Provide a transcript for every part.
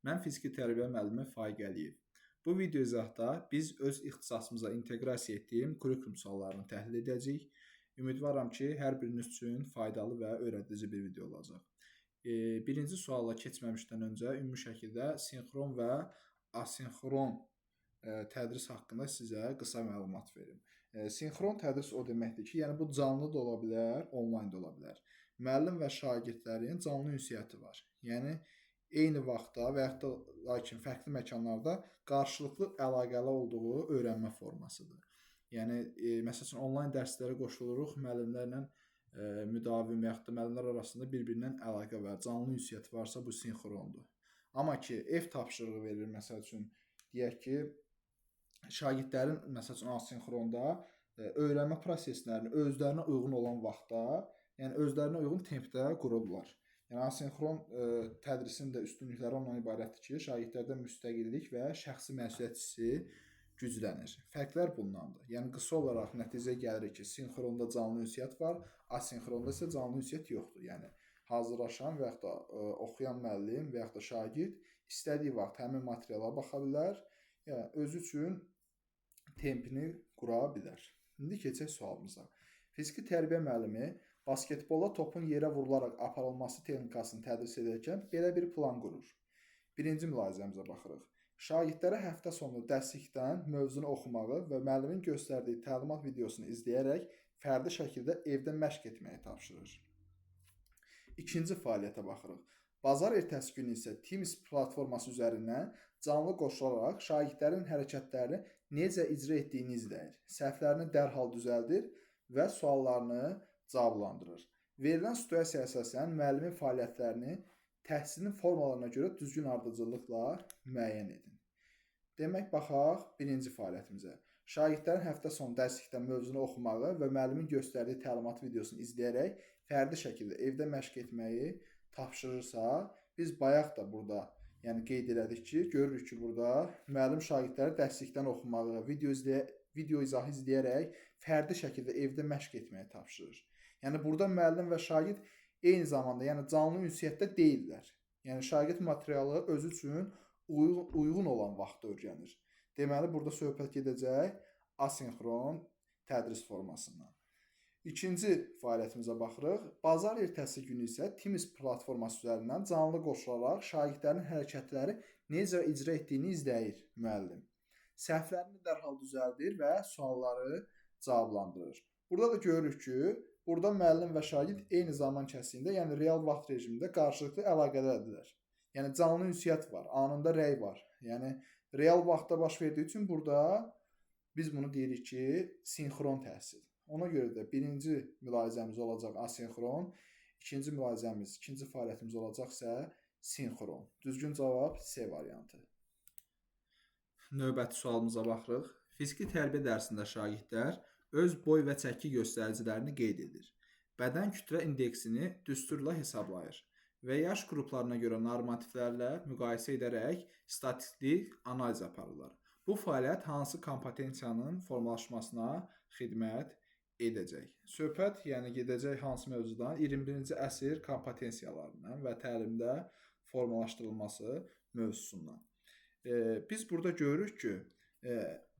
Mən fiziki tərbiyə müəllimi Faiq Əliyev. Bu video izahda biz öz ixtisasımıza inteqrasiya etdiyim kurikulum suallarını təhlil edəcəyik. Ümidvaram ki, hər biriniz üçün faydalı və öyrədici bir video olacaq. Birinci suala keçməmişdən öncə ümumi şəkildə sinxron və asinxron tədris haqqında sizə qısa məlumat verim. Sinxron tədris o deməkdir ki, yəni bu canlı da ola bilər, onlayn da ola bilər. Müəllim və şagirdlərin canlı ünsiyyəti var. Yəni eyni vaxtda və yaxud da lakin fərqli məkanlarda qarşılıqlı əlaqəli olduğu öyrənmə formasıdır. Yəni məsəl üçün onlayn dərslərə qoşuluruq, müəllimlərlə müdavim və yaxud da müəllimlər arasında bir-birindən əlaqə var, canlı ünsiyyət varsa bu sinxrondur. Amma ki ev tapşırığı verir, məsəl üçün deyək ki, şagirdlərin məsəl üçün asinxronda öyrənmə proseslərini özlərinə uyğun olan vaxtda, yəni özlərinə uyğun tempdə qururlar. Yəni asinxron tədrisin də üstünlükləri ondan ibarətdir ki, şagirdlərdə müstəqillik və şəxsi məsuliyyət hissi güclənir. Fərqlər bundandır. Yəni qısa olaraq nəticəyə gəlirik ki, sinxronda canlı ünsiyyət var, asinxronda isə canlı ünsiyyət yoxdur. Yəni hazırlaşan və yaxud da oxuyan müəllim və yaxud da şagird istədiyi vaxt həmin materiala baxa bilər, yəni özü üçün tempini qura bilər. İndi keçək sualımıza. Fiziki tərbiyə müəllimi basketbolda topun yerə vurularaq aparılması texnikasını tədris edərkən belə bir plan qurur. Birinci mülahizəmizə baxırıq. Şagirdlərə həftə sonu dərslikdən mövzunu oxumağı və müəllimin göstərdiyi təlimat videosunu izləyərək fərdi şəkildə evdə məşq etməyi tapşırır. İkinci fəaliyyətə baxırıq. Bazar ertəsi günü isə Teams platforması üzərindən canlı qoşularaq şagirdlərin hərəkətlərini necə icra etdiyini izləyir. Səhvlərini dərhal düzəldir və suallarını cavablandırır. Verilən situasiyaya əsasən müəllimin fəaliyyətlərini təhsilin formalarına görə düzgün ardıcıllıqla müəyyən edin. Demək, baxaq birinci fəaliyyətimizə. Şagirdlərin həftə sonu dərslikdən mövzunu oxumağı və müəllimin göstərdiyi təlimat videosunu izləyərək fərdi şəkildə evdə məşq etməyi tapşırırsa, biz bayaq da burada yəni qeyd elədik ki, görürük ki, burada müəllim şagirdləri dərslikdən oxumağı, video izahı izləyərək fərdi şəkildə evdə məşq etməyi tapşırır. Yəni burada müəllim və şagird eyni zamanda, yəni canlı ünsiyyətdə deyillər. Yəni şagird materialı özü üçün uyğun olan vaxtda öyrənir. Deməli burada söhbət gedəcək asinxron tədris formasından. İkinci fəaliyyətimizə baxırıq. Bazar ertəsi günü isə Teams platforması üzərindən canlı qoşularaq şagirdlərin hərəkətləri necə icra etdiyini izləyir müəllim. Səhvlərini dərhal düzəldir və sualları cavablandırır. Burada da görürük ki, burada müəllim və şagird eyni zaman kəsiyində, yəni real vaxt rejimində qarşılıqlı əlaqədədirlər. Yəni canlı ünsiyyət var, anında rəy var. Yəni real vaxtda baş verdiyi üçün burada biz bunu deyirik ki, sinxron təhsil. Ona görə də birinci mülahizəmiz olacaq asinxron, ikinci mülahizəmiz, ikinci fəaliyyətimiz olacaqsa sinxron. Düzgün cavab C variantı. Növbəti sualımıza baxırıq. Fiziki tərbiyə dərsində şagirdlər öz boy və çəki göstəricilərini qeyd edir. Bədən kütlə indeksini düsturla hesablayır və yaş qruplarına görə normativlərlə müqayisə edərək statistik analiz aparırlar. Bu fəaliyyət hansı kompetensiyanın formalaşmasına xidmət edəcək? Söhbət yəni gedəcək hansı mövzudan? 21-ci əsr kompetensiyalarından və təlimdə formalaşdırılması mövzusundan. Biz burada görürük ki,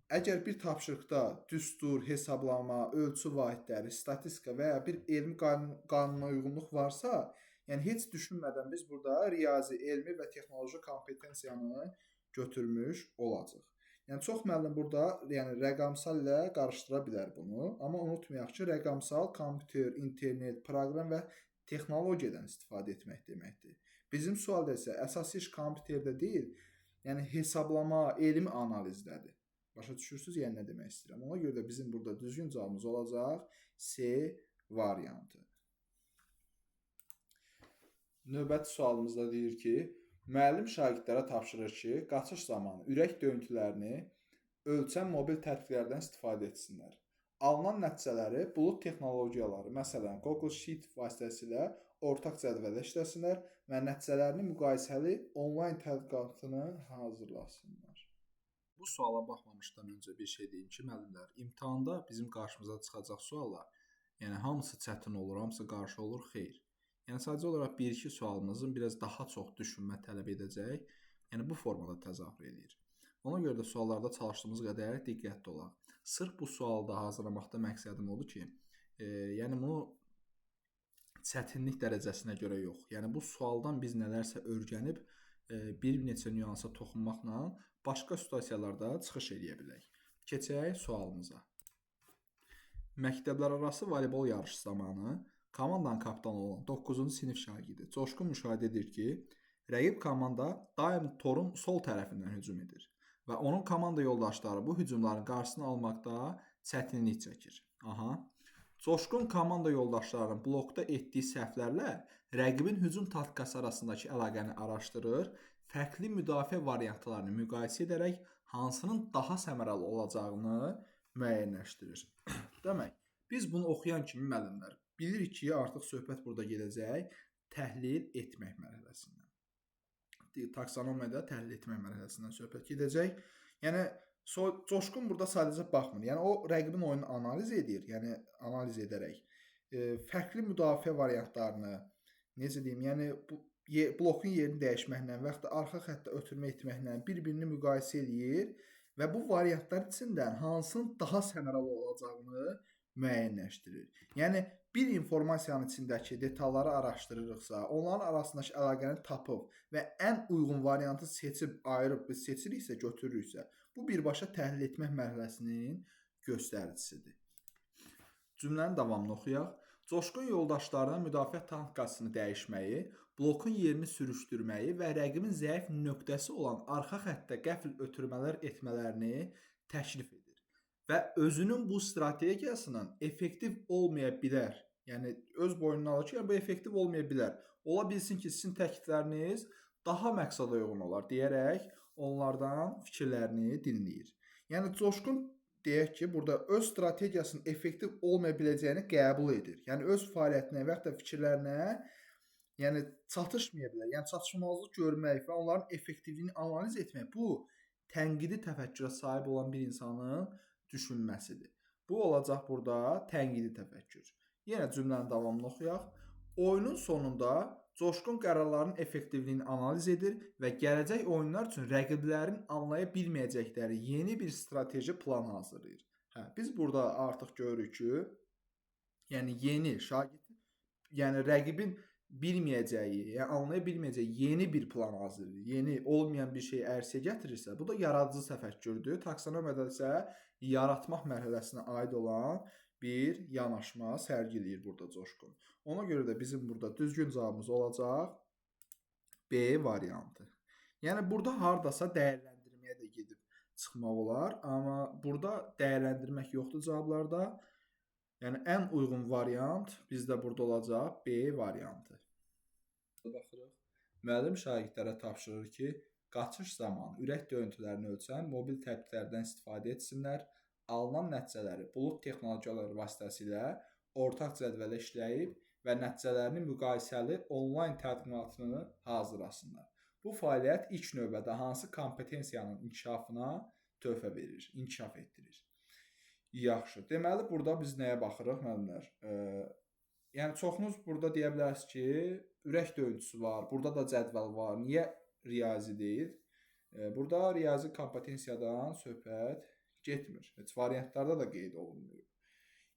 əgər bir tapşırıqda düstur, hesablama, ölçü vahidləri, statistika və ya bir elmi qanuna uyğunluq varsa, yəni heç düşünmədən biz burada riyazi, elmi və texnoloji kompetensiyanı götürmüş olacaq. Yəni çox müəllim burada yəni rəqamsal ilə qarışdıra bilər bunu, amma unutmayaq ki, rəqamsal kompüter, internet, proqram və texnologiyadan istifadə etmək deməkdir. Bizim sualda isə əsas iş kompüterdə deyil, yəni hesablama, elmi analizdədir. Başa düşürsünüz, yəni nə demək istəyirəm. Ona görə də bizim burada düzgün cavabımız olacaq C variantı. Növbəti sualımızda deyir ki, müəllim şagirdlərə tapşırır ki, qaçış zamanı ürək döyüntülərini ölçən mobil tətbiqlərdən istifadə etsinlər. Alınan nəticələri bulud texnologiyaları, məsələn, Google Sheet vasitəsilə ortaq cədvəldə işləsinlər və nəticələrini müqayisəli onlayn tədqiqatını hazırlasınlar. Bu suala baxmamışdan öncə bir şey deyim ki, müəllimlər, imtahanda bizim qarşımıza çıxacaq suallar, yəni hamısı çətin olur, hamısı qarşı olur, xeyr. Yəni sadəcə olaraq 1-2 sualımızın biraz daha çox düşünmə tələb edəcək Yəni bu formada təzahür eləyir. Ona görə də suallarda çalışdığımız qədər diqqətli olaq. Sırf bu sualı da hazırlamaqda məqsədim odur ki, yəni bunu çətinlik dərəcəsinə görə yox. Yəni bu sualdan biz nələrsə öyrənib bir neçə nüansa toxunmaqla başqa situasiyalarda çıxış eləyə bilək. Keçək sualımıza. Məktəblərarası voleybol yarışı zamanı komandanın kapitanı olan 9-cu sinif şagirdi Coşqun müşahidə edir ki, rəqib komanda daim torun sol tərəfindən hücum edir və onun komanda yoldaşları bu hücumların qarşısını almaqda çətinlik çəkir. Aha. Coşqun komanda yoldaşlarının blokda etdiyi səhvlərlə rəqibin hücum taktikası arasındakı əlaqəni araşdırır, fərqli müdafiə variantlarını müqayisə edərək hansının daha səmərəli olacağını müəyyənləşdirir. Demək, biz bunu oxuyan kimi müəllimlər bilirik ki, artıq söhbət burada gedəcək təhlil etmək mərhələsindən. Taksonomiyada təhlil etmək mərhələsindən söhbət gedəcək. Yəni Coşqun burada sadəcə baxmır. Yəni o rəqibin oyununu analiz edir, yəni analiz edərək fərqli müdafiə variantlarını, necə deyim, yəni bu blokun yerini dəyişməklə və yaxud da arxa xəttə ötürmə etməklə bir-birini müqayisə eləyir və bu variantlar içindən hansının daha səmərəli olacağını müəyyənləşdirir. Yəni bir informasiyanın içindəki detalları araşdırırıqsa, onların arasındakı əlaqəni tapıb və ən uyğun variantı seçib, ayırıb biz seçiriksə, götürürüksə, bu birbaşa təhlil etmək mərhələsinin göstəricisidir. Cümlənin davamını oxuyaq. Coşqun yoldaşlarına müdafiə taktikasını dəyişməyi, blokun yerini sürüşdürməyi və rəqibin zəif nöqtəsi olan arxa xəttə qəfil ötürmələr etmələrini təklif edir və özünün bu strategiyasının effektiv olmaya bilər. Yəni öz boynuna alır ki, yəni, bu effektiv olmaya bilər. Ola bilsin ki, sizin təklifləriniz daha məqsədə uyğun olar deyərək onlardan fikirlərini dinləyir. Yəni Coşqun deyək ki, burada öz strategiyasının effektiv olmaya biləcəyini qəbul edir. Yəni öz fəaliyyətinə və yaxud da fikirlərinə yəni çatışmaya bilər. Yəni çatışmazlıq görmək və onların effektivliyini analiz etmək bu tənqidi təfəkkürə sahib olan bir insanın düşünməsidir. Bu olacaq burada tənqidi təfəkkür. Yenə cümlənin davamını oxuyaq. Oyunun sonunda Coşqun qərarların effektivliyini analiz edir və gələcək oyunlar üçün rəqiblərin anlaya bilməyəcəkləri yeni bir strateji plan hazırlayır. Hə, biz burada artıq görürük ki, yəni yeni şagird, yəni rəqibin bilməyəcəyi, yəni anlaya bilməyəcəyi yeni bir plan hazırlayır. Yeni olmayan bir şeyi ərsəyə gətirirsə, bu da yaradıcı təfəkkürdür. Taksonomiyada isə yaratmaq mərhələsinə aid olan bir yanaşma sərgiləyir burada Coşqun. Ona görə də bizim burada düzgün cavabımız olacaq B variantı. Yəni burada hardasa dəyərləndirməyə də gedib çıxmaq olar, amma burada dəyərləndirmək yoxdur cavablarda. Yəni ən uyğun variant bizdə burada olacaq B variantı. Baxırıq. Müəllim şagirdlərə tapşırır ki, qaçış zamanı ürək döyüntülərini ölçən mobil tətbiqlərdən istifadə etsinlər, alınan nəticələri bulud texnologiyaları vasitəsilə ortaq cədvələ işləyib və nəticələrini müqayisəli onlayn təqdimatını hazırlasınlar. Bu fəaliyyət ilk növbədə hansı kompetensiyanın inkişafına töhfə verir, inkişaf etdirir. Yaxşı, deməli burada biz nəyə baxırıq müəllimlər? Yəni çoxunuz burada deyə bilərsiniz ki, ürək döyüntüsü var, burada da cədvəl var. Niyə riyazi deyil? Burada riyazi kompetensiyadan söhbət getmir. Heç variantlarda da qeyd olunmuyor.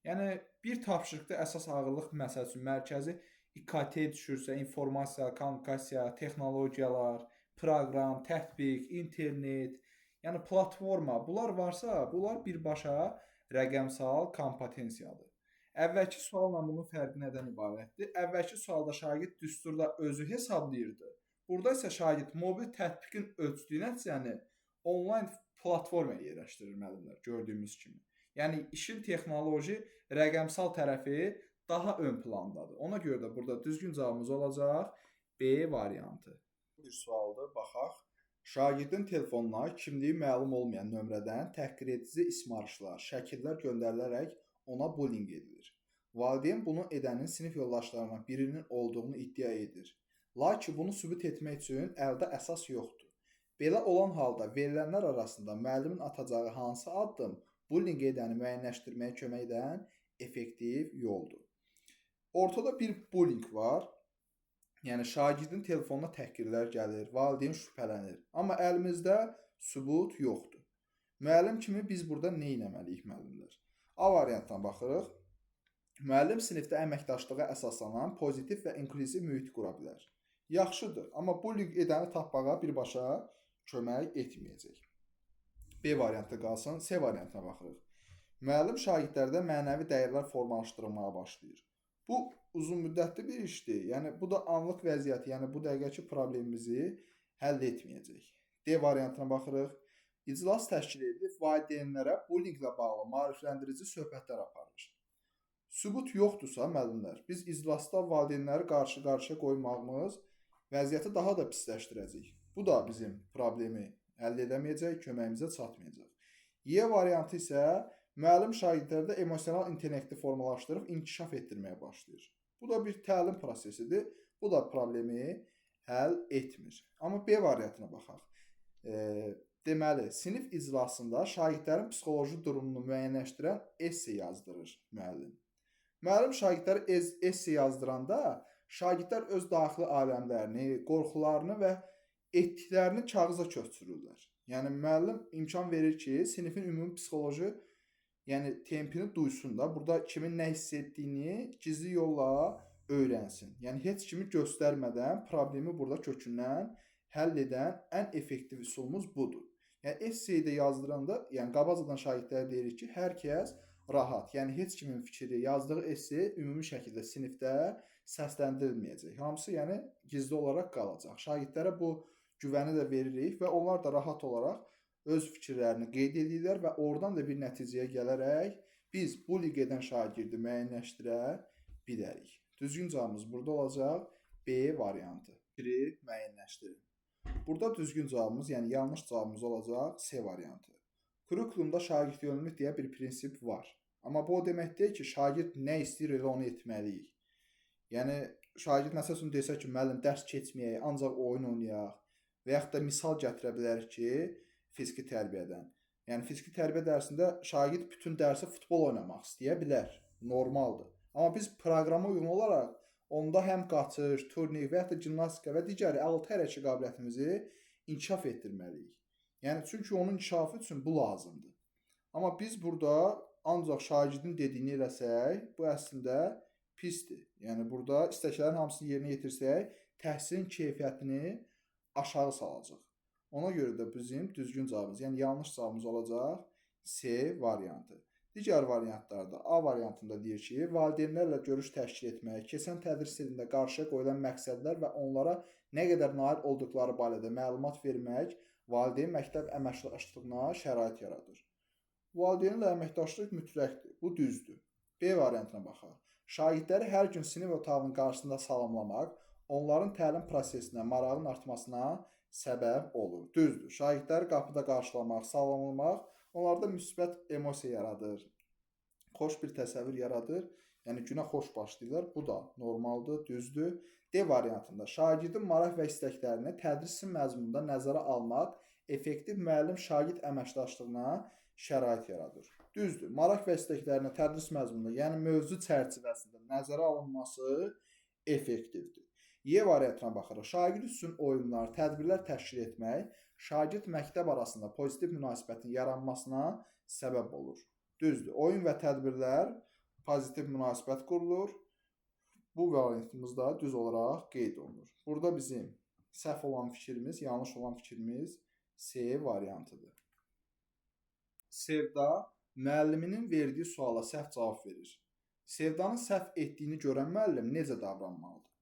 Yəni bir tapşırıqda əsas ağırlıq məsəl üçün mərkəzi İKT düşürsə, informasiya, kommunikasiya, texnologiyalar, proqram, tətbiq, internet, yəni platforma, bunlar varsa, bunlar birbaşa rəqəmsal kompetensiyadır. Əvvəlki sualla bunun fərqi nədən ibarətdir? Əvvəlki sualda şagird düsturda özü hesablayırdı. Burada isə şagird mobil tətbiqin ölçdüyü nəticəni onlayn platformaya yerləşdirir müəllimlər, gördüyümüz kimi. Yəni işin texnoloji, rəqəmsal tərəfi daha ön plandadır. Ona görə də burada düzgün cavabımız olacaq B variantı. Bir sualdır, baxaq. Şagirdin telefonuna kimliyi məlum olmayan nömrədən təhqir edici ismarışlar, şəkillər göndərilərək ona bullying edilir. Valideyn bunu edənin sinif yoldaşlarından birinin olduğunu iddia edir. Lakin bunu sübut etmək üçün əldə əsas yoxdur. Belə olan halda verilənlər arasında müəllimin atacağı hansı addım bullying edəni müəyyənləşdirməyə kömək edən effektiv yoldur? Ortada bir bullying var. Yəni şagirdin telefonuna təhqirlər gəlir, valideyn şübhələnir. Amma əlimizdə sübut yoxdur. Müəllim kimi biz burada nə etməliyik müəllimlər? A variantına baxırıq. Müəllim sinifdə əməkdaşlığa əsaslanan pozitiv və inklüziv mühit qura bilər. Yaxşıdır, amma bullying edəni tapmağa birbaşa kömək etməyəcək. B variantı qalsın, C variantına baxırıq. Müəllim şagirdlərdə mənəvi dəyərlər formalaşdırılmağa başlayır. Bu uzun müddətli bir işdir. Yəni bu da anlıq vəziyyət, yəni bu dəqiqəki problemimizi həll etməyəcək. D variantına baxırıq. İclas təşkil edib valideynlərə bullyinglə bağlı maarifləndirici söhbətlər aparır. Sübut yoxdursa müəllimlər, biz iclasda valideynləri qarşı-qarşıya qoymağımız vəziyyəti daha da pisləşdirəcək. Bu da bizim problemi həll edəməyəcək, köməyimizə çatmayacaq. Y variantı isə müəllim şagirdlərdə emosional intellekti formalaşdırıb inkişaf etdirməyə başlayır. Bu da bir təlim prosesidir. Bu da problemi həll etmir. Amma B variantına baxaq. Deməli, sinif iclasında şagirdlərin psixoloji durumunu müəyyənləşdirən esse yazdırır müəllim. Müəllim şagirdlərə esse yazdıranda şagirdlər öz daxili aləmlərini, qorxularını və etdiklərini kağıza köçürürlər. Yəni müəllim imkan verir ki, sinifin ümumi psixoloji, yəni tempini duysun da, burada kimin nə hiss etdiyini gizli yolla öyrənsin. Yəni heç kimi göstərmədən problemi burada kökündən həll edən ən effektiv üsulumuz budur. Yəni esseyi də yazdıranda, yəni qabaqcadan şagirdlərə deyirik ki, hər kəs rahat, yəni heç kimin fikri, yazdığı esse ümumi şəkildə sinifdə səsləndirilməyəcək. Hamısı yəni gizli olaraq qalacaq. Şagirdlərə bu güvəni də veririk və onlar da rahat olaraq öz fikirlərini qeyd edirlər və oradan da bir nəticəyə gələrək biz bullying edən şagirdi müəyyənləşdirə bilərik. Düzgün cavabımız burada olacaq B variantı. Fikri müəyyənləşdirin. Burada düzgün cavabımız, yəni yanlış cavabımız olacaq C variantı. Kurikulumda şagird yönümlülük deyə bir prinsip var. Amma bu o demək deyil ki, şagird nə istəyir elə onu etməliyik. Yəni şagird məsəl üçün desə ki, müəllim dərs keçməyək, ancaq oyun oynayaq və yaxud da misal gətirə bilərik ki, fiziki tərbiyədən. Yəni fiziki tərbiyə dərsində şagird bütün dərsi futbol oynamaq istəyə bilər. Normaldır. Amma biz proqrama uyğun olaraq onda həm qaçış, turnik və yaxud da gimnastika və digər 6 hərəkət qabiliyyətimizi inkişaf etdirməliyik. Yəni çünki onun inkişafı üçün bu lazımdır. Amma biz burada ancaq şagirdin dediyini eləsək, bu əslində pisdir. Yəni burada istəklərin hamısını yerinə yetirsək, təhsilin keyfiyyətini aşağı salacaq. Ona görə də bizim düzgün cavabımız, yəni yanlış cavabımız olacaq C variantı. Digər variantlarda A variantında deyir ki, valideynlərlə görüş təşkil etmək, keçən tədris ilində qarşıya qoyulan məqsədlər və onlara nə qədər nail olduqları barədə məlumat vermək valideyn məktəb əməkdaşlığına şərait yaradır. Valideynlə əməkdaşlıq mütləqdir. Bu düzdür. B variantına baxaq. Şagirdləri hər gün sinif otağının qarşısında salamlamaq onların təlim prosesinə marağın artmasına səbəb olur. Düzdür. Şagirdləri qapıda qarşılamaq, salamlamaq onlarda müsbət emosiya yaradır. Xoş bir təsəvvür yaradır. Yəni günə xoş başlayırlar. Bu da normaldır, düzdür. D variantında şagirdin maraq və istəklərini tədrisin məzmununda nəzərə almaq effektiv müəllim-şagird əməkdaşlığına şərait yaradır. Düzdür. Maraq və istəklərini tədris məzmununda, yəni mövzu çərçivəsində nəzərə alınması effektivdir. Y variantına baxırıq. Şagird üçün oyunlar, tədbirlər təşkil etmək şagird məktəb arasında pozitiv münasibətin yaranmasına səbəb olur. Düzdür. Oyun və tədbirlər pozitiv münasibət qurulur. Bu variantımız da düz olaraq qeyd olunur. Burada bizim səhv olan fikrimiz, yanlış olan fikrimiz C variantıdır. Sevda müəlliminin verdiyi suala səhv cavab verir. Sevdanın səhv etdiyini görən müəllim necə davranmalıdır?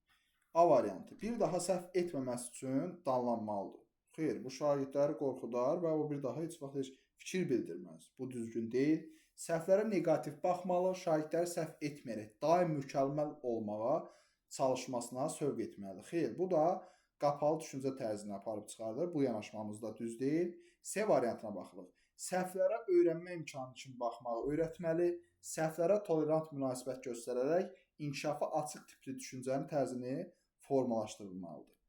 A variantı. Bir daha səhv etməməsi üçün danlanmalıdır. Xeyr, bu şagirdləri qorxudar və o bir daha heç vaxt heç fikir bildirməz. Bu düzgün deyil. Səhvlərə neqativ baxmalı, şagirdləri səhv etməyərək daim mükəmməl olmağa çalışmasına sövq etməlidir. Xeyr, bu da qapalı düşüncə tərzinə aparıb çıxardır. Bu yanaşmamız da düz deyil. C variantına baxırıq. Səhvlərə öyrənmə imkanı kimi baxmağı öyrətməli, səhvlərə tolerant münasibət göstərərək inkişafa açıq tipli düşüncənin tərzini formalaşdırılmalıdır.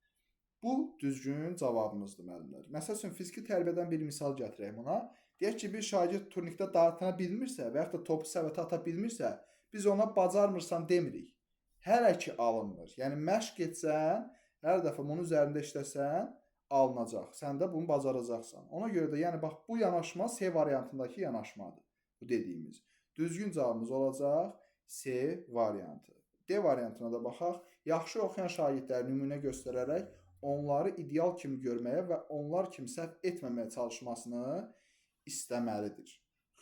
Bu düzgün cavabımızdır müəllimlər. Məsəl üçün fiziki tərbiyədən bir misal gətirək buna. Deyək ki, bir şagird turnikdə dartına bilmirsə və yaxud da topu səbətə ata bilmirsə, biz ona bacarmırsan demirik. Hələ ki alınmır. Yəni məşq etsən, hər dəfə bunun üzərində işləsən, alınacaq. Sən də bunu bacaracaqsan. Ona görə də yəni bax bu yanaşma C variantındakı yanaşmadır. Bu dediyimiz. Düzgün cavabımız olacaq C variantı. D variantına da baxaq. Yaxşı oxuyan şagirdləri nümunə göstərərək onları ideal kimi görməyə və onlar kimi səhv etməməyə çalışmasını istəməlidir.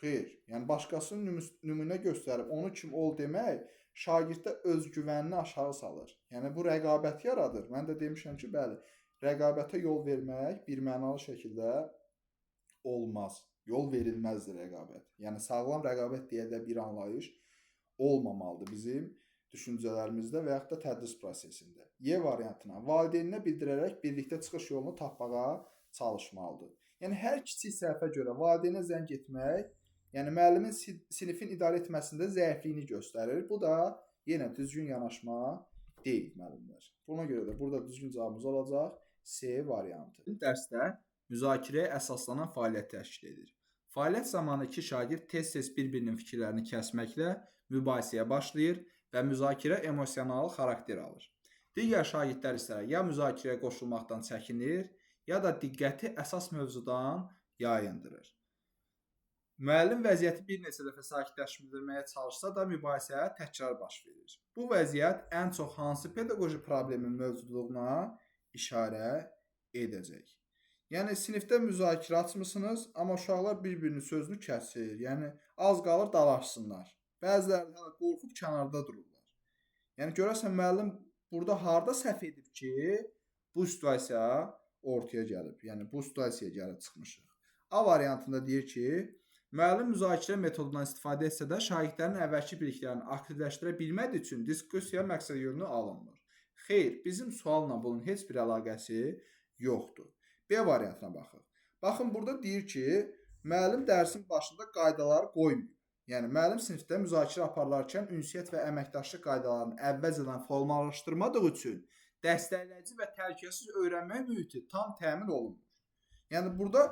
Xeyr, yəni başqasının nümunə göstərib onu kim ol demək şagirddə özgüvənini aşağı salır. Yəni bu rəqabət yaradır. Mən də demişəm ki, bəli, rəqabətə yol vermək birmənalı şəkildə olmaz. Yol verilməzdir rəqabət. Yəni sağlam rəqabət deyə də bir anlayış olmamalıdır bizim düşüncələrimizdə və yaxud da tədris prosesində. Y variantına valideyninə bildirərək birlikdə çıxış yolunu tapmağa çalışmalıdır. Yəni hər kiçik səhvə görə valideynə zəng etmək, yəni müəllimin sinifin idarə etməsində zəifliyini göstərir. Bu da yenə düzgün yanaşma deyil müəllimlər. Buna görə də burada düzgün cavabımız olacaq C variantı. Dərsdə müzakirəyə əsaslanan fəaliyyət təşkil edir. Fəaliyyət zamanı iki şagird tez-tez bir-birinin fikirlərini kəsməklə mübahisəyə başlayır və müzakirə emosional xarakter alır. Digər şagirdlər isə ya müzakirəyə qoşulmaqdan çəkinir, ya da diqqəti əsas mövzudan yayındırır. Müəllim vəziyyəti bir neçə dəfə sakitləşdirməyə çalışsa da mübahisə təkrar baş verir. Bu vəziyyət ən çox hansı pedaqoji problemin mövcudluğuna işarə edəcək? Yəni sinifdə müzakirə açmısınız, amma uşaqlar bir-birinin sözünü kəsir. Yəni az qalır dalaşsınlar. Bəziləri hələ qorxub kənarda dururlar. Yəni görəsən müəllim burada harda səhv edib ki, bu situasiya ortaya gəlib. Yəni bu situasiyaya gəlib çıxmışıq. A variantında deyir ki, müəllim müzakirə metodundan istifadə etsə də şagirdlərin əvvəlki biliklərini aktivləşdirə bilmədiyi üçün diskussiya məqsədyönlü alınmır. Xeyr, bizim sualla bunun heç bir əlaqəsi yoxdur. B variantına baxıq. Baxın, burada deyir ki, müəllim dərsin başında qaydaları qoymuyor. Yəni, müəllim sinifdə müzakirə aparılarkən ünsiyyət və əməkdaşlıq qaydalarını əvvəlcədən formalaşdırmadığı üçün dəstəkləyici və təhlükəsiz öyrənmə mühiti tam təmin olunmur. Yəni, burada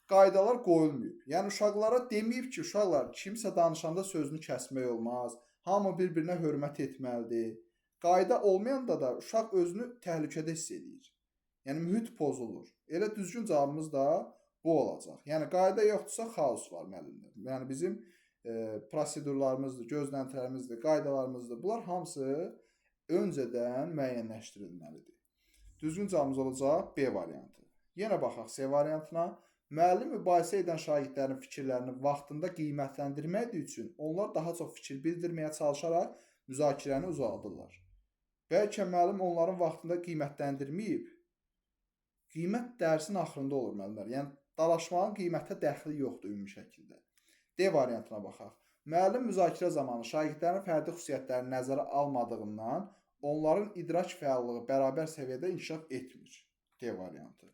qaydalar qoyulmayıb. Yəni, uşaqlara deməyib ki, uşaqlar, kimsə danışanda sözünü kəsmək olmaz, hamı bir-birinə hörmət etməlidir. Qayda olmayanda da uşaq özünü təhlükədə hiss edir. Yəni, mühit pozulur. Elə düzgün cavabımız da bu olacaq. Yəni, qayda yoxdursa, xaos var müəllimlər. Yəni, bizim prosedurlarımızdır, gözləntilərimizdir, qaydalarımızdır. Bunlar hamısı öncədən müəyyənləşdirilməlidir. Düzgün cavabımız olacaq B variantı. Yenə baxaq C variantına. Müəllim mübahisə edən şagirdlərin fikirlərini vaxtında qiymətləndirmədiyi üçün onlar daha çox fikir bildirməyə çalışaraq müzakirəni uzadırlar. Bəlkə müəllim onların vaxtında qiymətləndirməyib. Qiymət dərsin axırında olur müəllimlər. Yəni, dalaşmağın qiymətə dəxli yoxdur ümumi şəkildə. D variantına baxaq. Müəllim müzakirə zamanı şagirdlərin fərdi xüsusiyyətlərini nəzərə almadığından onların idrak fəallığı bərabər səviyyədə inkişaf etmir. D variantı.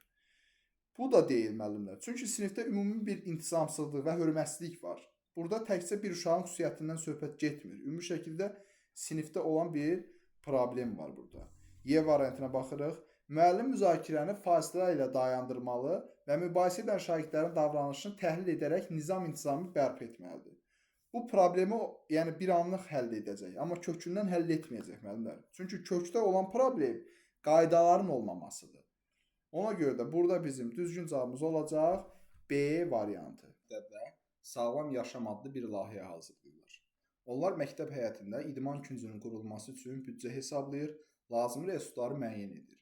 Bu da deyil müəllimlər. Çünki sinifdə ümumi bir intizamsızlıq və hörmətsizlik var. Burada təkcə bir uşağın xüsusiyyətindən söhbət getmir. Ümumi şəkildə sinifdə olan bir problem var burada. Y variantına baxırıq. Müəllim müzakirəni fasilə ilə dayandırmalı və mübahisə edən şagirdlərin davranışını təhlil edərək nizam-intizamı bərpa etməlidir. Bu problemi yəni bir anlıq həll edəcək, amma kökündən həll etməyəcək müəllimlər. Çünki kökdə olan problem qaydaların olmamasıdır. Ona görə də burada bizim düzgün cavabımız olacaq B variantı. Sağlam yaşam adlı bir layihə hazırlayırlar. Onlar məktəb həyətində idman küncünün qurulması üçün büdcə hesablayır, lazımi resursları müəyyən edir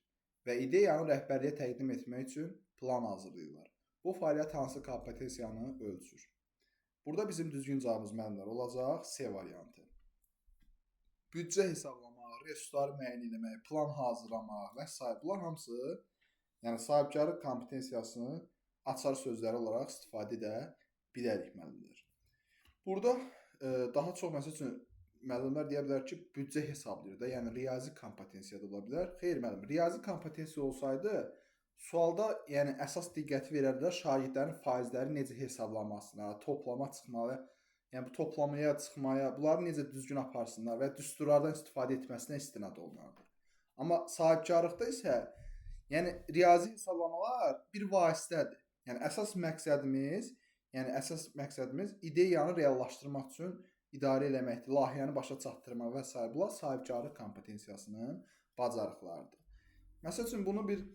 və ideyanı rəhbərliyə təqdim etmək üçün plan hazırlayırlar. Bu fəaliyyət hansı kompetensiyanı ölçür? Burada bizim düzgün cavabımız müəllimlər olacaq C variantı. Büdcə hesablamaq, resursları müəyyən etmək, plan hazırlamaq və s. Bunlar hamısı yəni sahibkarlıq kompetensiyasını açar sözləri olaraq istifadə edə bilərik müəllimlər. Burada daha çox məsəl üçün müəllimlər deyə bilər ki, büdcə hesablayır da, yəni riyazi kompetensiya da ola bilər. Xeyr müəllim, riyazi kompetensiya olsaydı, sualda yəni əsas diqqəti verərdilər şagirdlərin faizləri necə hesablamasına, toplama çıxmalı, yəni bu toplamaya, çıxmaya, bunları necə düzgün aparsınlar və düsturlardan istifadə etməsinə istinad olunardı. Amma sahibkarlıqda isə yəni riyazi hesablamalar bir vasitədir. Yəni əsas məqsədimiz ideyanı reallaşdırmaq üçün idarə eləməkdir, layihəni başa çatdırmaq və sair. Bunlar sahibkarlıq kompetensiyasının bacarıqlarıdır. Məsəl üçün bunu bir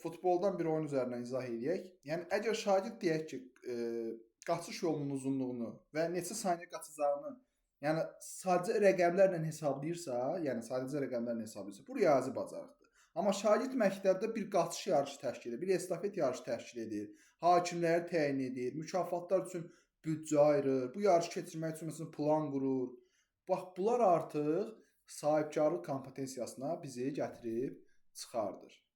futboldan bir oyun üzərindən izah eləyək. Yəni əgər şagird deyək ki, qaçış yolunun uzunluğunu və neçə saniyə qaçacağını, yəni sadəcə rəqəmlərlə hesablayırsa, yəni sadəcə rəqəmlərlə hesablayırsa, bu riyazi bacarıqdır. Amma şagird məktəbdə bir qaçış yarışı təşkil edir, bir estafet yarışı təşkil edir, hakimləri təyin edir, mükafatlar üçün büdcə ayırır, bu yarışı keçirmək üçün məsələn plan qurur. Bax, bunlar artıq sahibkarlıq kompetensiyasına bizi gətirib çıxardır.